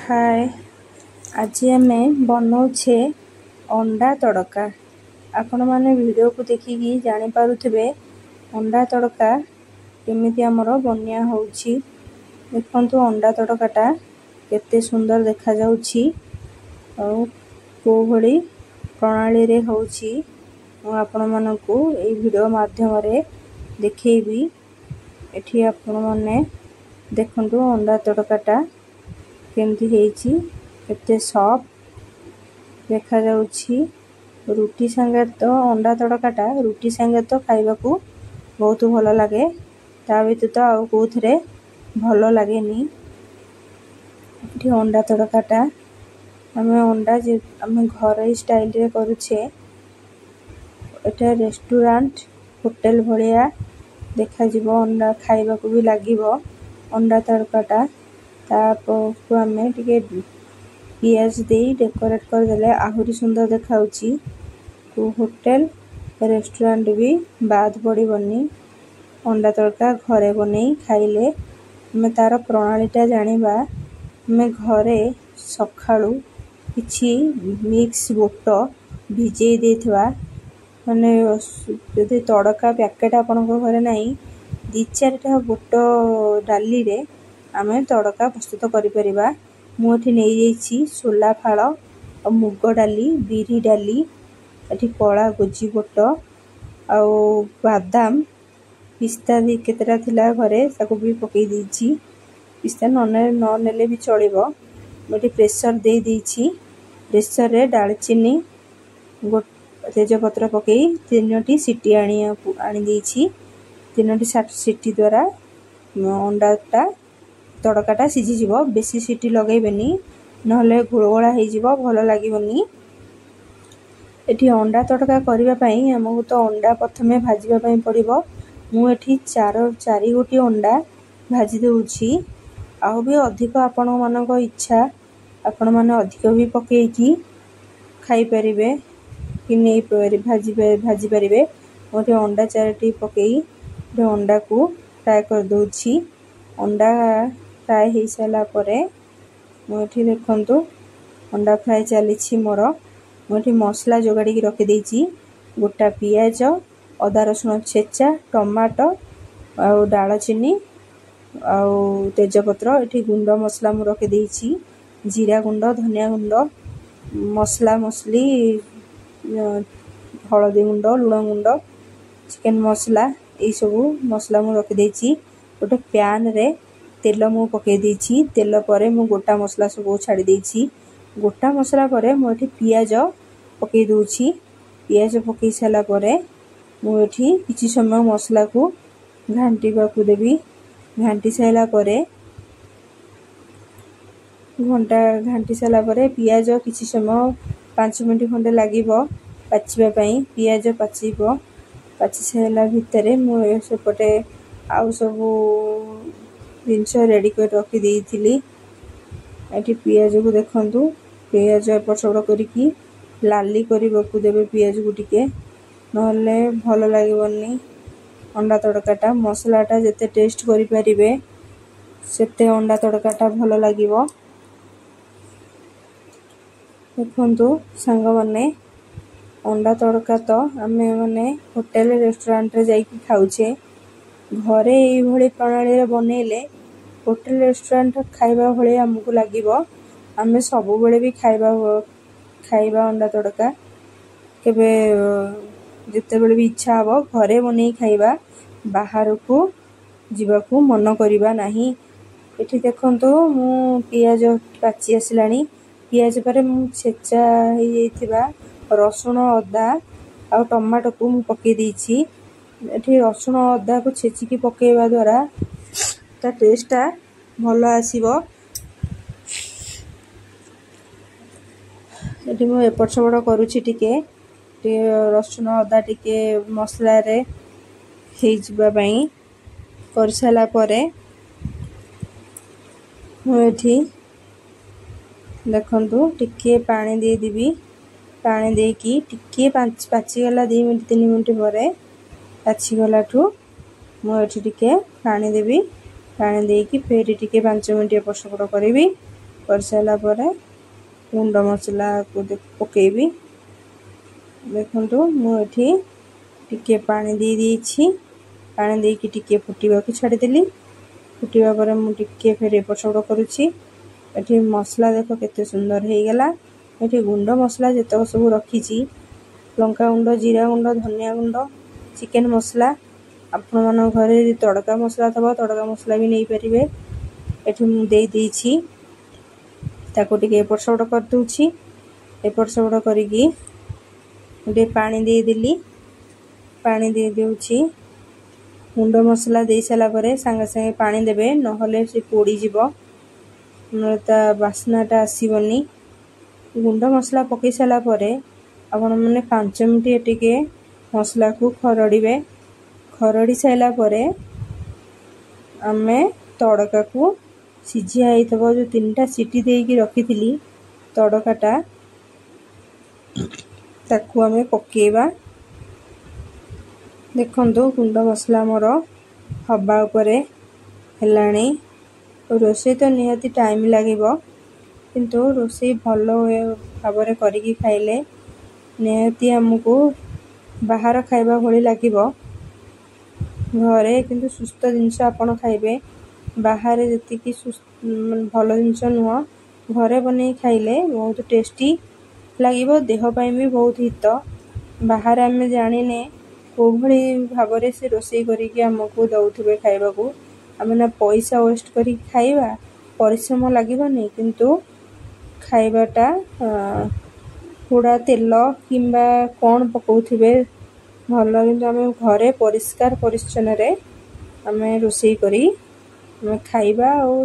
ହାଏ, ଆଜି ଆମେ ବନଉଛେ ଅଣ୍ଡା ତଡ଼କା। ଆପଣମାନେ ଭିଡ଼ିଓକୁ ଦେଖିକି ଜାଣିପାରୁଥିବେ ଅଣ୍ଡା ତଡ଼କା କେମିତି ଆମର ବନିଆ ହେଉଛି। ଦେଖନ୍ତୁ, ଅଣ୍ଡା ତଡ଼କାଟା କେତେ ସୁନ୍ଦର ଦେଖାଯାଉଛି ଆଉ କେଉଁ ଭଳି ପ୍ରଣାଳୀରେ ହେଉଛି ମୁଁ ଆପଣମାନଙ୍କୁ ଏଇ ଭିଡ଼ିଓ ମାଧ୍ୟମରେ ଦେଖେଇବି। ଏଠି ଆପଣମାନେ ଦେଖନ୍ତୁ, ଅଣ୍ଡା ତଡ଼କାଟା କେମିତି ହେଇଛି, କେତେ ସଫ୍ଟ ଦେଖାଯାଉଛି। ରୁଟି ସାଙ୍ଗରେ ତ ଅଣ୍ଡା ତଡ଼କାଟା ରୁଟି ସାଙ୍ଗରେ ତ ଖାଇବାକୁ ବହୁତ ଭଲ ଲାଗେ, ତା ବ୍ୟତୀତ ଆଉ କେଉଁଥିରେ ଭଲ ଲାଗେନି। ଏଠି ଅଣ୍ଡା ତଡ଼କାଟା ଆମେ ଅଣ୍ଡା ଯେ ଆମେ ଘରୋଇ ଷ୍ଟାଇଲରେ କରୁଛେ, ଏଟା ରେଷ୍ଟୁରାଣ୍ଟ ହୋଟେଲ ଭଳିଆ ଦେଖାଯିବ, ଅଣ୍ଡା ଖାଇବାକୁ ବି ଲାଗିବ ଅଣ୍ଡା ତଡ଼କାଟା। ତାପରକୁ ଆମେ ଟିକେ ପିଆଜ ଦେଇ ଡେକୋରେଟ୍ କରିଦେଲେ ଆହୁରି ସୁନ୍ଦର ଦେଖାଯାଉଛି। ହୋଟେଲ ରେଷ୍ଟୁରାଣ୍ଟ ବି ବାଦ ପଡ଼ିବନି ଅଣ୍ଡା ତଡ଼କା ଘରେ ବନେଇ ଖାଇଲେ। ଆମେ ତାର ପ୍ରଣାଳୀଟା ଜାଣିବା। ଆମେ ଘରେ ସକାଳୁ କିଛି ମିକ୍ସ ବୁଟ ଭିଜେଇ ଦେଇଥିବା, ମାନେ ଯଦି ତଡ଼କା ପ୍ୟାକେଟ୍ ଆପଣଙ୍କ ଘରେ ନାହିଁ, 2 4ଟା ବୁଟ ଡାଲିରେ ଆମେ ତଡ଼କା ପ୍ରସ୍ତୁତ କରିପାରିବା। ମୁଁ ଏଠି ନେଇଯାଇଛି ସୋଲା ଫାଳ ଆଉ ମୁଗ ଡାଲି, ବିରି ଡାଲି, ଏଠି କଳା ଗୋଜି ବୁଟ ଆଉ ବାଦାମ ପିସ୍ତା ବି କେତେଟା ଥିଲା ଘରେ, ତାକୁ ବି ପକେଇ ଦେଇଛି। ପିସ୍ତା ନ ନେଲେ ବି ଚଳିବ। ମୁଁ ଏଠି ପ୍ରେସର ଦେଇ ଦେଇଛି। ପ୍ରେସରରେ ଡାଲଚିନି, ତେଜପତ୍ର ପକେଇ 3ଟି ସିଟି ଆଣିଦେଇଛି। 3ଟି ସିଟି ଦ୍ୱାରା ଅଣ୍ଡାଟା ତଡ଼କାଟା ସିଝିଯିବ। ବେଶୀ ସିଟି ଲଗାଇବେନି, ନହେଲେ ଗୋଳଗୋଳା ହେଇଯିବ, ଭଲ ଲାଗିବନି। ଏଠି ଅଣ୍ଡା ତଡ଼କା କରିବା ପାଇଁ ଆମକୁ ତ ଅଣ୍ଡା ପ୍ରଥମେ ଭାଜିବା ପାଇଁ ପଡ଼ିବ। ମୁଁ ଏଠି 4 ଗୋଟି ଅଣ୍ଡା ଭାଜି ଦେଉଛି। ଆଉ ବି ଅଧିକ ଆପଣମାନଙ୍କ ଇଚ୍ଛା, ଆପଣମାନେ ଅଧିକ ବି ପକେଇକି ଖାଇପାରିବେ କି ନେଇପାରିବେ, ଭାଜିପାରିବେ। ମୁଁ ଏଠି ଅଣ୍ଡା 4ଟି ପକେଇ ଏଠି ଅଣ୍ଡାକୁ ଫ୍ରାଏ କରିଦେଉଛି। ଅଣ୍ଡା ଫ୍ରାଏ ହେଇସାରିଲା ପରେ ମୁଁ ଏଠି ଦେଖନ୍ତୁ, ଅଣ୍ଡା ଫ୍ରାଏ ଚାଲିଛି ମୋର। ମୁଁ ଏଠି ମସଲା ଯୋଗାଡ଼ିକି ରଖିଦେଇଛି। ଗୋଟା ପିଆଜ, ଅଦା ରସୁଣ ଛେଚା, ଟମାଟୋ ଆଉ ଡାଳଚିନି ଆଉ ତେଜପତ୍ର, ଏଠି ଗୁଣ୍ଡ ମସଲା ମୁଁ ରଖିଦେଇଛି, ଜିରା ଗୁଣ୍ଡ, ଧନିଆ ଗୁଣ୍ଡ, ମସଲା ମସଲି, ହଳଦୀ ଗୁଣ୍ଡ, ଲୁଣ ଗୁଣ୍ଡ, ଚିକେନ୍ ମସଲା, ଏଇସବୁ ମସଲା ମୁଁ ରଖିଦେଇଛି। ଗୋଟେ ପ୍ୟାନ୍ରେ ତେଲ ମୁଁ ପକେଇ ଦେଇଛି। ତେଲ ପରେ ମୁଁ ଗୋଟା ମସଲା ସବୁ ଛାଡ଼ି ଦେଇଛି। ଗୋଟା ମସଲା ପରେ ମୁଁ ଏଠି ପିଆଜ ପକେଇ ଦେଉଛି। ପିଆଜ ପକେଇ ସାରିଲା ପରେ ମୁଁ ଏଠି କିଛି ସମୟ ମସଲାକୁ ଘାଣ୍ଟିବାକୁ ଦେବି। ଘାଣ୍ଟି ସାରିଲା ପରେ, ଘଣ୍ଟା ଘାଣ୍ଟି ସାରିଲା ପରେ ପିଆଜ କିଛି ସମୟ 5 ମିନିଟ୍ ଖଣ୍ଡେ ଲାଗିବ ପାଚିବା ପାଇଁ। ପିଆଜ ପାଚିବ, ପାଚି ସାରିଲା ଭିତରେ ମୁଁ ସେପଟେ ଆଉ ସବୁ ଜିନିଷ ରେଡ଼ି କରି ରଖିଦେଇଥିଲି। ଏଠି ପିଆଜକୁ ଦେଖନ୍ତୁ, ପିଆଜ ଏପଟ ସେପଟ କରିକି ଲାଲି କରିବାକୁ ଦେବେ ପିଆଜକୁ ଟିକେ, ନହେଲେ ଭଲ ଲାଗିବନି ଅଣ୍ଡା ତଡ଼କାଟା। ମସଲାଟା ଯେତେ ଟେଷ୍ଟ କରିପାରିବେ ସେତେ ଅଣ୍ଡା ତଡ଼କାଟା ଭଲ ଲାଗିବ। ଦେଖନ୍ତୁ ସାଙ୍ଗମାନେ, ଅଣ୍ଡା ତଡ଼କା ତ ଆମେ ମାନେ ହୋଟେଲ ରେଷ୍ଟୁରାଣ୍ଟରେ ଯାଇକି ଖାଉଛେ, ଘରେ ଏଇଭଳି ପ୍ରଣାଳୀରେ ବନେଇଲେ ହୋଟେଲ ରେଷ୍ଟୁରାଣ୍ଟ ଖାଇବା ଭଳି ଆମକୁ ଲାଗିବ। ଆମେ ସବୁବେଳେ ବି ଖାଇବା ଅଣ୍ଡା ତଡ଼କା। କେବେ ଯେତେବେଳେ ବି ଇଚ୍ଛା ହେବ ଘରେ ବନେଇ ଖାଇବା, ବାହାରକୁ ଯିବାକୁ ମନ କରିବା ନାହିଁ। ଏଠି ଦେଖନ୍ତୁ, ମୁଁ ପିଆଜ ପାଚି ଆସିଲାଣି। ପିଆଜ ପରେ ମୁଁ ଛେଚା ହେଇଯାଇଥିବା ରସୁଣ, ଅଦା ଆଉ ଟମାଟୋକୁ ମୁଁ ପକେଇ ଦେଇଛି। ଏଠି ରସୁଣ ଅଦାକୁ ଛେଚିକି ପକେଇବା ଦ୍ୱାରା ତା ଟେଷ୍ଟଟା ଭଲ ଆସିବ। ଏଠି ମୁଁ ଏପଟ ସେପଟ କରୁଛି ଟିକେ ଟିକେ, ରସୁଣ ଅଦା ଟିକେ ମସଲାରେ ହେଇଯିବା ପାଇଁ। କରିସାରିଲା ପରେ ମୁଁ ଏଠି ଦେଖନ୍ତୁ ଟିକିଏ ପାଣି ଦେଇଦେବି। ପାଣି ଦେଇକି ଟିକିଏ ପାଚିଗଲା, 2 ମିନିଟ୍ 3 ମିନିଟ୍ ପରେ ପାଚିଗଲାଠୁ ମୁଁ ଏଠି ଟିକେ ପାଣି ଦେବି। ପାଣି ଦେଇକି ଫେରି ଟିକେ 5 ମିନିଟ୍ ଏପଟ ସେପଟ କରିବି। କରିସାରିଲା ପରେ ଗୁଣ୍ଡ ମସଲାକୁ ପକାଇବି। ଦେଖନ୍ତୁ, ମୁଁ ଏଠି ଟିକେ ପାଣି ଦେଇ ଦେଇଛି। ପାଣି ଦେଇକି ଟିକେ ଫୁଟିବାକୁ ଛାଡ଼ିଦେଲି। ଫୁଟିବା ପରେ ମୁଁ ଟିକେ ଫେର ଏପଟ ସେପଟ କରୁଛି। ଏଠି ମସଲା ଦେଖ କେତେ ସୁନ୍ଦର ହେଇଗଲା। ଏଠି ଗୁଣ୍ଡ ମସଲା ଯେତକ ସବୁ ରଖିଛି, ଲଙ୍କା ଗୁଣ୍ଡ, ଜିରା ଗୁଣ୍ଡ, ଧନିଆ ଗୁଣ୍ଡ, ଚିକେନ୍ ମସଲା। ଆପଣମାନଙ୍କ ଘରେ ଯଦି ତଡ଼କା ମସଲା ଥିବ, ତଡ଼କା ମସଲା ବି ନେଇପାରିବେ। ଏଠି ମୁଁ ଦେଇ ଦେଇଛି। ତାକୁ ଟିକେ ଏପଟ ସେପଟ କରିଦେଉଛି। ଏପଟ ସେପଟ କରିକି ଟିକେ ପାଣି ଦେଇଦେଲି। ପାଣି ଦେଇ ଦେଉଛି। ଗୁଣ୍ଡ ମସଲା ଦେଇ ସାରିଲା ପରେ ସାଙ୍ଗେ ସାଙ୍ଗେ ପାଣି ଦେବେ, ନହେଲେ ସେ ପୋଡ଼ିଯିବ, ନହେଲେ ତା ବାସ୍ନାଟା ଆସିବନି। ଗୁଣ୍ଡ ମସଲା ପକାଇ ସାରିଲା ପରେ ଆପଣମାନେ 5 ମିନିଟ୍ ଟିକେ ମସଲାକୁ ଖରଡ଼ିବେ। ଖରଡ଼ି ସାରିଲା ପରେ ଆମେ ତଡ଼କାକୁ ସିଝା ହେଇଥିବ, ଯେଉଁ 3ଟା ସିଟି ଦେଇକି ରଖିଥିଲି ତଡ଼କାଟା, ତାକୁ ଆମେ ପକାଇବା। ଦେଖନ୍ତୁ, ଗୁଣ୍ଡ ମସଲା ମୋର ହେବା ଉପରେ ହେଲାଣି। ରୋଷେଇ ତ ନିହାତି ଟାଇମ୍ ଲାଗିବ, କିନ୍ତୁ ରୋଷେଇ ଭଲ ଭାବରେ କରିକି ଖାଇଲେ ନିହାତି ଆମକୁ ବାହାର ଖାଇବା ଭଳି ଲାଗିବ। ଘରେ କିନ୍ତୁ ସୁସ୍ଥ ଜିନିଷ ଆପଣ ଖାଇବେ। ବାହାରେ ଯେତିକି ଭଲ ଜିନିଷ ନୁହଁ, ଘରେ ବନେଇ ଖାଇଲେ ବହୁତ ଟେଷ୍ଟି ଲାଗିବ, ଦେହ ପାଇଁ ବି ବହୁତ ହିତ। ବାହାରେ ଆମେ ଜାଣିନେ କେଉଁଭଳି ଭାବରେ ସେ ରୋଷେଇ କରିକି ଆମକୁ ଦେଉଥିବେ ଖାଇବାକୁ। ଆମେ ନା ପଇସା ୱେଷ୍ଟ କରିକି ଖାଇବା, ପରିଶ୍ରମ ଲାଗିବନି, କିନ୍ତୁ ଖାଇବାଟା ପୋଡ଼ା ତେଲ କିମ୍ବା କ'ଣ ପକାଉଥିବେ ଭଲ। କିନ୍ତୁ ଆମେ ଘରେ ପରିଷ୍କାର ପରିଚ୍ଛନ୍ନରେ ଆମେ ରୋଷେଇ କରି ଆମେ ଖାଇବା ଆଉ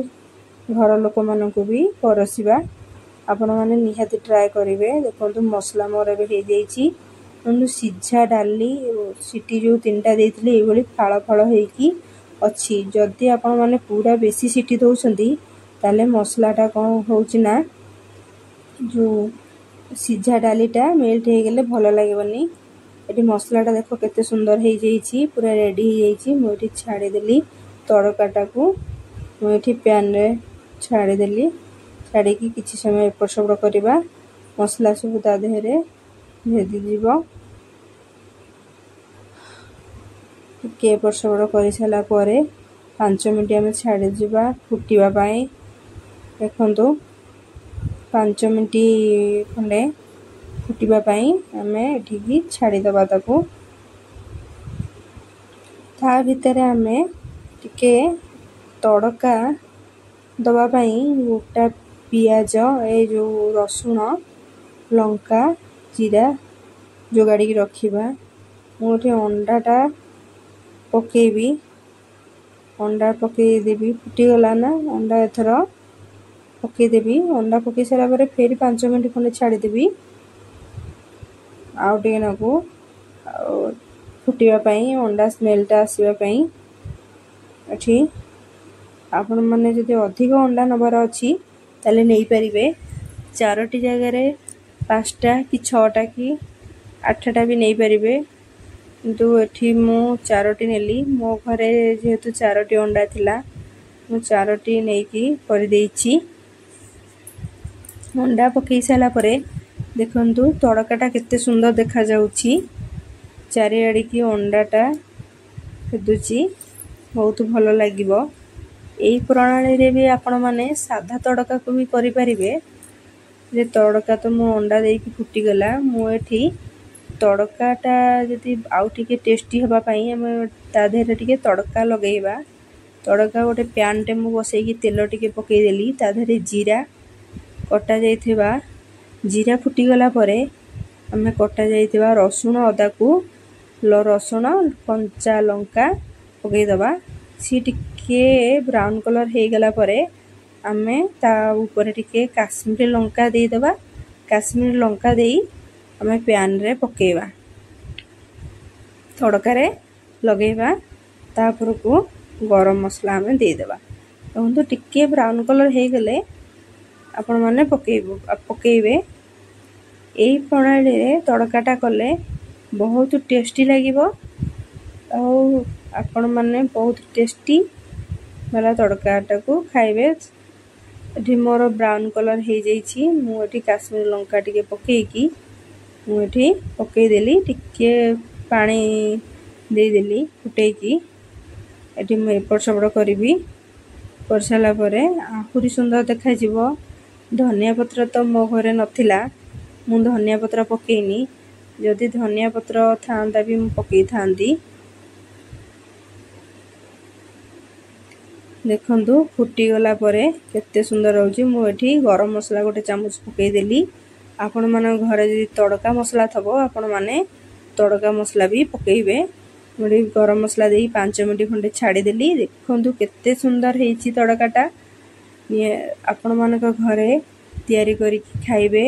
ଘର ଲୋକମାନଙ୍କୁ ବି ପରସିବା। ଆପଣମାନେ ନିହାତି ଟ୍ରାଏ କରିବେ। ଦେଖନ୍ତୁ, ମସଲା ମୋର ଏବେ ହେଇଯାଇଛି। ଦେଖନ୍ତୁ, ସିଝା ଡାଲି ସିଟି ଯେଉଁ 3ଟା ଦେଇଥିଲି, ଏଇଭଳି ଫାଳ ଫାଳ ହେଇକି ଅଛି। ଯଦି ଆପଣମାନେ ପୁରା ବେଶୀ ସିଟି ଦେଉଛନ୍ତି, ତାହେଲେ ମସଲାଟା କ'ଣ ହେଉଛି ନା ଯେଉଁ ସିଝା ଡାଲିଟା ମେଲ୍ଟ ହେଇଗଲେ ଭଲ ଲାଗିବନି। ଏଠି ମସଲାଟା ଦେଖ କେତେ ସୁନ୍ଦର ହେଇଯାଇଛି, ପୁରା ରେଡ଼ି ହେଇଯାଇଛି। ମୁଁ ଏଠି ଛାଡ଼ିଦେଲି ତଡ଼କାଟାକୁ। ମୁଁ ଏଠି ପ୍ୟାନ୍ରେ ଛାଡ଼ିଦେଲି। ଛାଡ଼ିକି କିଛି ସମୟ ଏପଟ ସେପଟ କରିବା, ମସଲା ସବୁ ତା ଦେହରେ ଭେଦିଯିବ। ଟିକେ ଏପଟ ସେପଟ କରିସାରିଲା ପରେ 5 ମିନିଟ୍ ଆମେ ଛାଡ଼ିଯିବା ଫୁଟିବା ପାଇଁ। ଦେଖନ୍ତୁ, 5 ମିନିଟ୍ ଖଣ୍ଡେ ଫୁଟିବା ପାଇଁ ଆମେ ଏଠିକି ଛାଡ଼ିଦେବା ତାକୁ। ତା ଭିତରେ ଆମେ ଟିକେ ତଡ଼କା ଦେବା ପାଇଁ ଗୋଟା ପିଆଜ, ଏ ଯେଉଁ ରସୁଣ, ଲଙ୍କା, ଜିରା ଯୋଗାଡ଼ିକି ରଖିବା। ମୁଁ ଏଠି ଅଣ୍ଡାଟା ପକାଇବି। ଅଣ୍ଡା ପକାଇଦେବି। ଫୁଟିଗଲା ନା, ଅଣ୍ଡା ଏଥର ପକାଇଦେବି। ଅଣ୍ଡା ପକାଇ ସାରିଲା ପରେ ଫେରି 5 ମିନିଟ୍ ଖଣ୍ଡେ ଛାଡ଼ିଦେବି ଆଉ ଟିକେ ନାକୁ, ଆଉ ଫୁଟିବା ପାଇଁ, ଅଣ୍ଡା ସ୍ମେଲଟା ଆସିବା ପାଇଁ। ଏଠି ଆପଣମାନେ ଯଦି ଅଧିକ ଅଣ୍ଡା ନେବାର ଅଛି, ତାହେଲେ ନେଇପାରିବେ। 4ଟି ଜାଗାରେ 5ଟା କି 6ଟା କି 8ଟା ବି ନେଇପାରିବେ, କିନ୍ତୁ ଏଠି ମୁଁ 4ଟି ନେଲି। ମୋ ଘରେ ଯେହେତୁ 4ଟି ଅଣ୍ଡା ଥିଲା, ମୁଁ 4ଟି ନେଇକି କରିଦେଇଛି। ଅଣ୍ଡା ପକାଇ ସାରିଲା ପରେ ଦେଖନ୍ତୁ, ତଡ଼କାଟା କେତେ ସୁନ୍ଦର ଦେଖାଯାଉଛି। ଚାରିଆଡ଼ିକି ଅଣ୍ଡାଟା ଫେଦୁଛି, ବହୁତ ଭଲ ଲାଗିବ। ଏଇ ପ୍ରଣାଳୀରେ ବି ଆପଣମାନେ ସାଧା ତଡ଼କାକୁ ବି କରିପାରିବେ। ଯେ ତଡ଼କା ତ ମୁଁ ଅଣ୍ଡା ଦେଇକି ଫୁଟିଗଲା। ମୁଁ ଏଠି ତଡ଼କାଟା ଯଦି ଆଉ ଟିକେ ଟେଷ୍ଟି ହେବା ପାଇଁ ଆମେ ତା ଦେହରେ ଟିକେ ତଡ଼କା ଲଗାଇବା। ତଡ଼କା ଗୋଟେ ପ୍ୟାନ୍ଟେ ମୁଁ ବସେଇକି ତେଲ ଟିକେ ପକାଇଦେଲି। ତା ଦେହରେ ଜିରା କଟା ଯାଇଥିବା ଜିରା ଫୁଟିଗଲା ପରେ ଆମେ କଟା ଯାଇଥିବା ରସୁଣ ଅଦାକୁ, ରସୁଣ କଞ୍ଚା ଲଙ୍କା ପକାଇଦେବା। ସିଏ ଟିକେ ବ୍ରାଉନ୍ କଲର୍ ହେଇଗଲା ପରେ ଆମେ ତା ଉପରେ ଟିକେ କାଶ୍ମୀରୀ ଲଙ୍କା ଦେଇଦେବା। କାଶ୍ମୀରୀ ଲଙ୍କା ଦେଇ ଆମେ ପ୍ୟାନ୍ରେ ପକାଇବା, ତଡ଼କାରେ ଲଗାଇବା। ତା ଉପରକୁ ଗରମ ମସଲା ଆମେ ଦେଇଦେବା। ଦେଖନ୍ତୁ, ଟିକେ ବ୍ରାଉନ୍ କଲର୍ ହେଇଗଲେ ଆପଣମାନେ ପକାଇବେ। ଏଇ ପ୍ରଣାଳୀରେ ତଡ଼କାଟା କଲେ ବହୁତ ଟେଷ୍ଟି ଲାଗିବ, ଆଉ ଆପଣମାନେ ବହୁତ ଟେଷ୍ଟି ବାଲା ତଡ଼କାଟାକୁ ଖାଇବେ। ଏଠି ମୋର ବ୍ରାଉନ୍ କଲର୍ ହେଇଯାଇଛି। ମୁଁ ଏଠି କାଶ୍ମୀର ଲଙ୍କା ଟିକେ ପକେଇକି ମୁଁ ଏଠି ପକେଇଦେଲି, ଟିକେ ପାଣି ଦେଇଦେଲି ଫୁଟେଇକି। ଏଠି ମୁଁ ଏପଟ ସେପଟ କରିବି, କରିସାରିଲା ପରେ ଆହୁରି ସୁନ୍ଦର ଦେଖାଯିବ। ଧନିଆ ପତ୍ର ତ ମୋ ଘରେ ନଥିଲା, ମୁଁ ଧନିଆ ପତ୍ର ପକେଇନି। ଯଦି ଧନିଆ ପତ୍ର ଥାଆନ୍ତା ବି ମୁଁ ପକେଇଥାନ୍ତି। ଦେଖନ୍ତୁ, ଫୁଟିଗଲା ପରେ କେତେ ସୁନ୍ଦର ରହୁଛି। ମୁଁ ଏଠି ଗରମ ମସଲା 1 ଚାମଚ ପକେଇଦେଲି। ଆପଣମାନଙ୍କ ଘରେ ଯଦି ତଡ଼କା ମସଲା ଥବ, ଆପଣମାନେ ତଡ଼କା ମସଲା ବି ପକେଇବେ। ମୁଁ ଏଠି ଗରମ ମସଲା ଦେଇ 5 ମିନିଟ୍ ଖଣ୍ଡେ ଛାଡ଼ିଦେଲି। ଦେଖନ୍ତୁ କେତେ ସୁନ୍ଦର ହେଇଛି ତଡ଼କାଟା। ଆପଣମାନଙ୍କ ଘରେ ତିଆରି କରିକି ଖାଇବେ,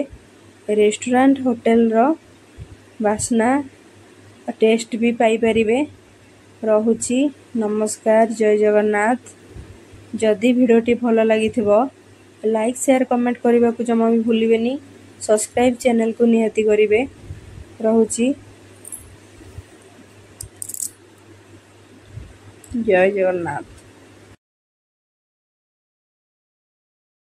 ରେଷ୍ଟୁରାଣ୍ଟ ହୋଟେଲର ବାସ୍ନା ଟେଷ୍ଟ ବି ପାଇପାରିବେ। ରହୁଛି, ନମସ୍କାର, ଜୟ ଜଗନ୍ନାଥ। ଯଦି ଭିଡ଼ିଓଟି ଭଲ ଲାଗିଥିବ, ଲାଇକ୍, ସେୟାର, କମେଣ୍ଟ କରିବାକୁ ଜମା ବି ଭୁଲିବେନି। ସବସ୍କ୍ରାଇବ୍ ଚ୍ୟାନେଲକୁ ନିହାତି କରିବେ। ରହୁଛି, ଜୟ ଜଗନ୍ନାଥ।